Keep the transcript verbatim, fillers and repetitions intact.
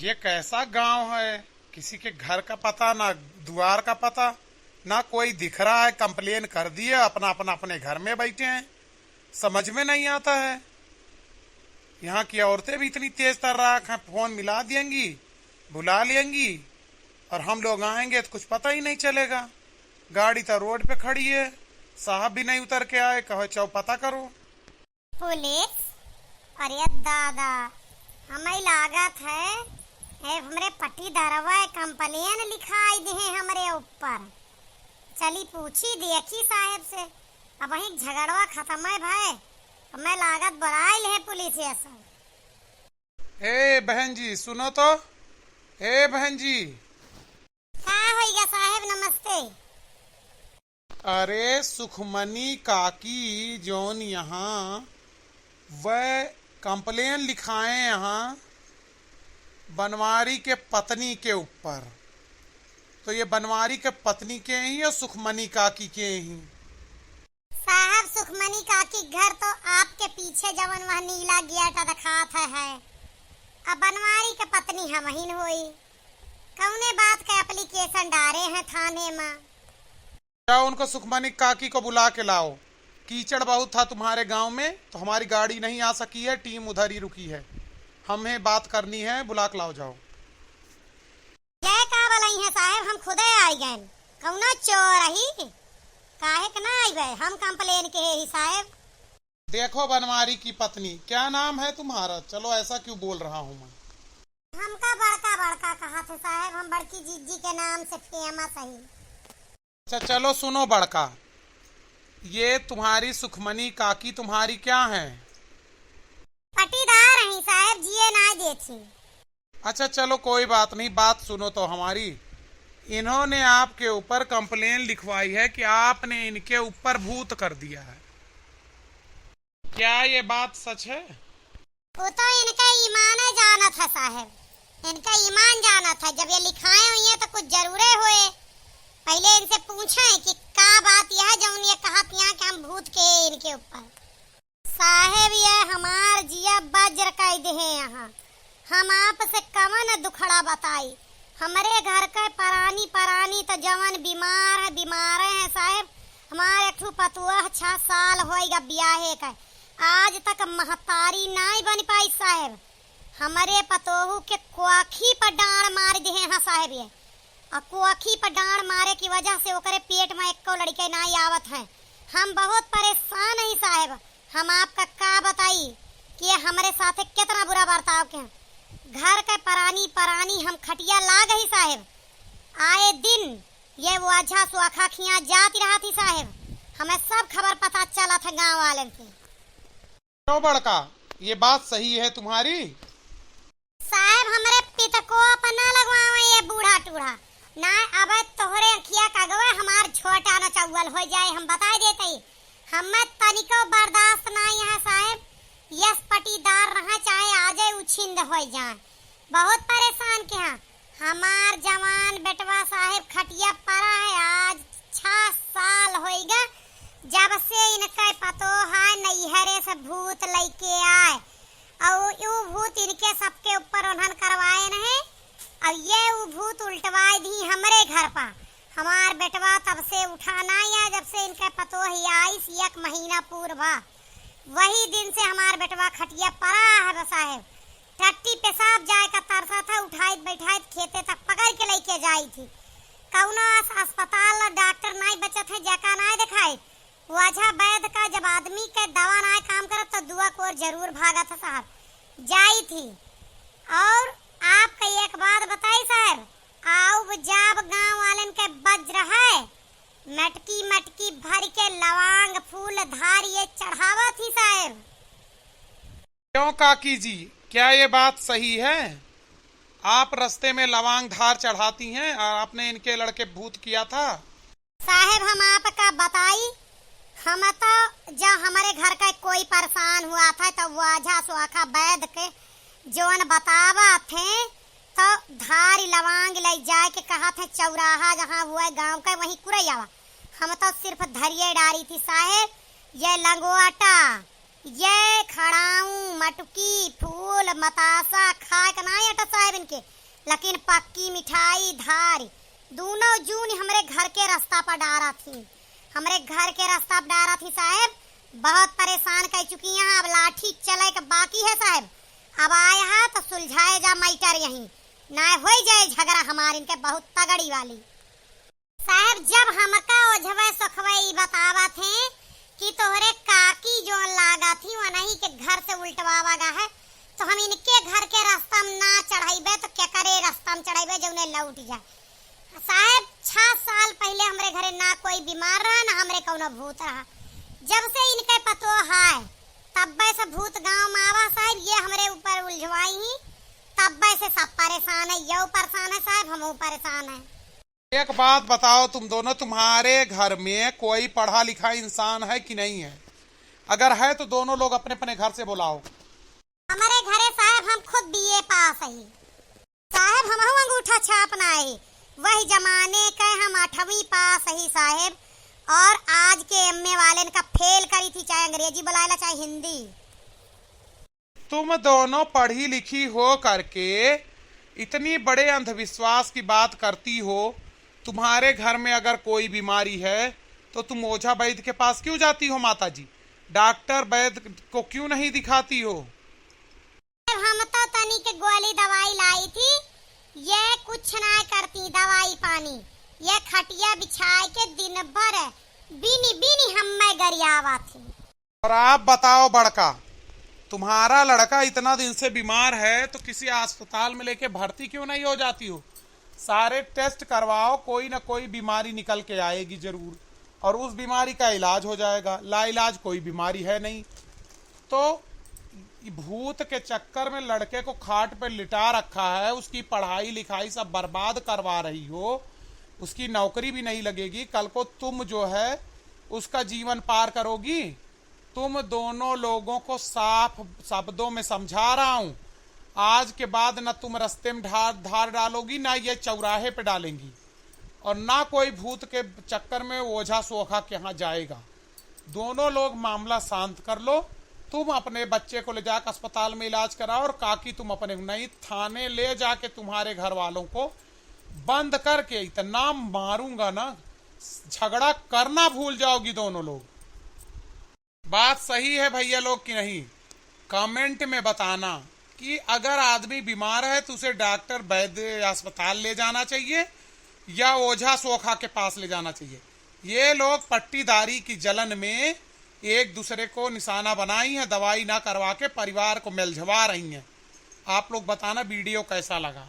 ये कैसा गांव है? किसी के घर का पता, ना द्वार का पता, ना कोई दिख रहा है। कंप्लेन कर दिए, अपना, अपना, अपने घर में बैठे हैं। समझ में नहीं आता है। यहाँ की औरतें भी इतनी तेज तर्राक हैं, फोन मिला देंगी, बुला लेंगी, और हम लोग आएंगे तो कुछ पता ही नहीं चलेगा। गाड़ी तो रोड पे खड़ी है, साहब भी नहीं उतर के आए, कहो, "चौ पता करो।" पुलिस? अरे दादा, हमें लागत है, ए, हमरे पट्टीदारवा कंप्लेन लिखाई दिहे हमरे ऊपर। चली पूछी देखी साहेब से, अबहीं झगड़वा खतम है भाई, हमें लागत बुलाइल है पुलिस ये सब। ए बहन जी, सुनो तो। ए बहन जी। का होइगा साहेब, नमस्ते। अरे सुखमनी काकी जौन यहाँ वह कंप्लेन लिखाए यहाँ बनवारी के पत्नी के ऊपर, तो ये बनवारी के पत्नी के ही और सुखमनी काकी के ही? साहब, सुखमनी काकी घर तो आपके पीछे जवन वह नीला गेट दिखात है, है। अब बनवारी के पत्नी हमहिन होई। कौने बात के एप्लीकेशन डारे हैं थाने में? जाओ, उनको, सुखमनी काकी को बुला के लाओ। कीचड़ बहुत था तुम्हारे गांव में, तो हमारी गाड़ी नहीं आ सकी है, टीम उधर ही रुकी है। हमें बात करनी है, बुला के लाओ, जाओ। ये का बोलाई है साहेब, हम खुदे आई गए। कौनो चोर ही? काहे के ना आइबे? हम कंप्लेन के ही साहेब। देखो बनवारी की पत्नी, क्या नाम है तुम्हारा? चलो, ऐसा क्यों बोल रहा हूँ मैं? हमका बड़का बड़का कहा थे साहेब, हम बड़की जिज्जी के नाम से फेमस हई। अच्छा चलो सुनो बड़का, ये तुम्हारी सुखमनी काकी तुम्हारी क्या हैं? पटीदार हई साहेब, जिए ना देती। अच्छा चलो कोई बात नहीं, बात सुनो तो हमारी। इन्होंने आपके ऊपर कंप्लेन लिखवाई है कि आपने इनके ऊपर भूत कर दिया है, क्या ये बात सच है? वो तो इनका ईमान है जानत है साहेब, इनका ईमान जानत है। जब ये लिखाए हुई है तो कुछ जरूरे हुए। पहले इनसे पूछे कि का बात यह है जौन ये कहत यहाँ कि हम भूत के इनके ऊपर। साहेब, ये हमार जिया बज्र कइ दिहे यहाँ। हम आपसे कवन दुखड़ा बताई? हमरे घर के परानी, परानी त जवन बीमार है, बीमारे है साहेब। हमार एक ठो पतोह छह साल होइगा बियाहे के, आज तक महतारी नाई बन पाई साहेब। हमरे पतोहू के कोखी पर डांड़ मार दिहे हैं साहेब ये। आ कोखी पर डांड़ मारे की वजह से ओकरे पेट में एको लड़के नाई आवत हैं। हम बहुत परेशान हई साहेब। हम आपका का बताई कि ये हमरे साथे कितना बुरा बर्ताव के हैं। घर के परानी परानी हम खटिया लाग ही साहेब। आए दिन ये ओझा सोखा खिया जात रहत ही साहेब। हमें सब खबर पता चलत है गाँव वालन के। क्यों बड़का, ये बात सही है तुम्हारी? साहेब, हमरे पितको पर ना लगवावे ये बूढ़ा टूढ़ा। ना, अब तोहरे अखिया का गवे हमार झोटा न चौवल हो जाए, हम बताइ देत ही। हमें तनिको बर्दाश्त ना यहाँ साहेब, यस पटीदार रहा चाहे आजे उछिंद हो जाए। बहुत परेशान के हैं। हमार जवान बेटवा साहेब खटिया परा है, आज छह साल होइगा जब से इनके पतोह है नैहरे से भूत लइके आए। अउ उ भूत इनके सबके ऊपर उन्हन करवाए नहीं। अब ये उ भूत उल्टवाए दी हमरे घर पा। हमार बेटवा तब से उठा ना या जब से इनके पतोह ही आइस एक महीना पूर्व। वही दिन से हमार बेटवा खटिया परा है बा साहेब। टट्टी पेशाब जाए का तरसा था, उठाइत बैठाइत खेते तक पकड़ के लइके जाई थी। कौनो अस-, अस्पताल डॉक्टर नाई बचत है, जेका नाई देखाई। ओझा वैद का जब आदमी के दवा नाई काम करत तो दुआ कोर जरूर भागत है साहब, जाई थी। और आपका एक बात बताई साहब, आउब जाब गांव वालन के बज्र है, मटकी मटकी भर के लवांग फूल धार ये चढ़ावत ही साहब। क्यों काकी जी, क्या ये बात सही है? आप रस्ते में लवांग धार चढ़ाती हैं और आपने इनके लड़के भूत किया था? साहेब, हम आपका बताई, हम तो जब हमरे घर का कोई परेशान हुआ था तो ओझा सोखा वैद के जौन बतावा थे तो धारी लवांग ले जाए के कहा थे चौराहा जहाँ हुआ गांव का वहीं कुरैयावा। हम तो सिर्फ धरिए डारी थी साहेब, ये लंगोटा ये खड़ाऊ, मटकी, फूल, मतासा खाए के नाई अटत साहेब इनके, लेकिन पक्की मिठाई, धार, दूनौ जून हमरे घर के रस्ता पर डारत ही, हमरे घर के रस्ता पर डारत ही साहेब। बहुत परेशान कर चुकी हैं, अब लाठी चले के बाकी है साहेब। अब आया है तो सुलझाए जा मैटर यहीं, ना होई जाए झगड़ा हमार इनके बहुत तगड़ी वाली। साहेब, जब हमका ओझवे सोखवे ई बतावत हैं कि तोहरे काकी जोन लागत ही, वनही के घर से उल्टवावा गा है, तो हम इनके घर के रास्ता में ना चढ़ाइबे, तो केकरे रास्ता में चढ़ाइबे, जौने लौट जाए। साहेब, छह साल पहिले हमरे घरे ना कोई बीमार रहा, ना हमरे कौनो भूत रहा। जब से इनके पतो है, तब्बे से भूत गाँव में आवा साहेब, ये हमरे ऊपर उलझवाई ही, तब्बे से सब परेशान है, यहू परेशान है साहेब, हमहू परेशान है। एक बात बताओ तुम दोनों, तुम्हारे घर में कोई पढ़ा लिखा इंसान है कि नहीं है? अगर है तो दोनों लोग अपने अपने घर से बुलाओ। हमरे घरे साहेब हम खुद बीए पास ही। साहेब हमहू अंगूठा छाप ना है, वही जमाने के हम आठवीं पास ही साहेब, और आज के एमए वाले का फेल करी थी, चाहे अंग्रेजी बुलाए ला चाहे हिंदी। तुम दोनों पढ़ी लिखी हो करके इतनी बड़े अंधविश्वास की बात करती हो। तुम्हारे घर में अगर कोई बीमारी है तो तुम ओझा वैद्य के पास क्यों जाती हो माता जी? डॉक्टर वैद्य को क्यों नहीं दिखाती हो? हम तो तनी के गोली दवाई लाई थी, ये कुछ ना करती दवाई पानी, ये खटिया बिछाए के दिन भर बीनी बीनी हम्मे गरियावा थी। और आप बताओ बड़का, तुम्हारा लड़का इतना दिन से बीमार है तो किसी अस्पताल में लेके भर्ती क्यों नहीं हो जाती हो? सारे टेस्ट करवाओ, कोई ना कोई बीमारी निकल के आएगी जरूर, और उस बीमारी का इलाज हो जाएगा। लाइलाज कोई बीमारी है नहीं। तो भूत के चक्कर में लड़के को खाट पर लिटा रखा है, उसकी पढ़ाई लिखाई सब बर्बाद करवा रही हो, उसकी नौकरी भी नहीं लगेगी। कल को तुम जो है उसका जीवन पार करोगी। तुम दोनों लोगों को साफ शब्दों में समझा रहा हूँ, आज के बाद न तुम रास्ते में ढार धार डालोगी, ना ये चौराहे पे डालेंगी, और ना कोई भूत के चक्कर में ओझा सोखा के यहाँ जाएगा। दोनों लोग मामला शांत कर लो। तुम अपने बच्चे को ले जाकर अस्पताल में इलाज कराओ और काकी तुम अपने नहीं, थाने ले जाके तुम्हारे घर वालों को बंद करके इतना मारूंगा ना, झगड़ा करना भूल जाओगी दोनों लोग। बात सही है भैया लोग कि नहीं, कमेंट में बताना कि अगर आदमी बीमार है तो उसे डॉक्टर वैद्य अस्पताल ले जाना चाहिए या ओझा सोखा के पास ले जाना चाहिए। ये लोग पट्टीदारी की जलन में एक दूसरे को निशाना बनाई हैं, दवाई ना करवा के परिवार को मेलझवा रही हैं। आप लोग बताना वीडियो कैसा लगा।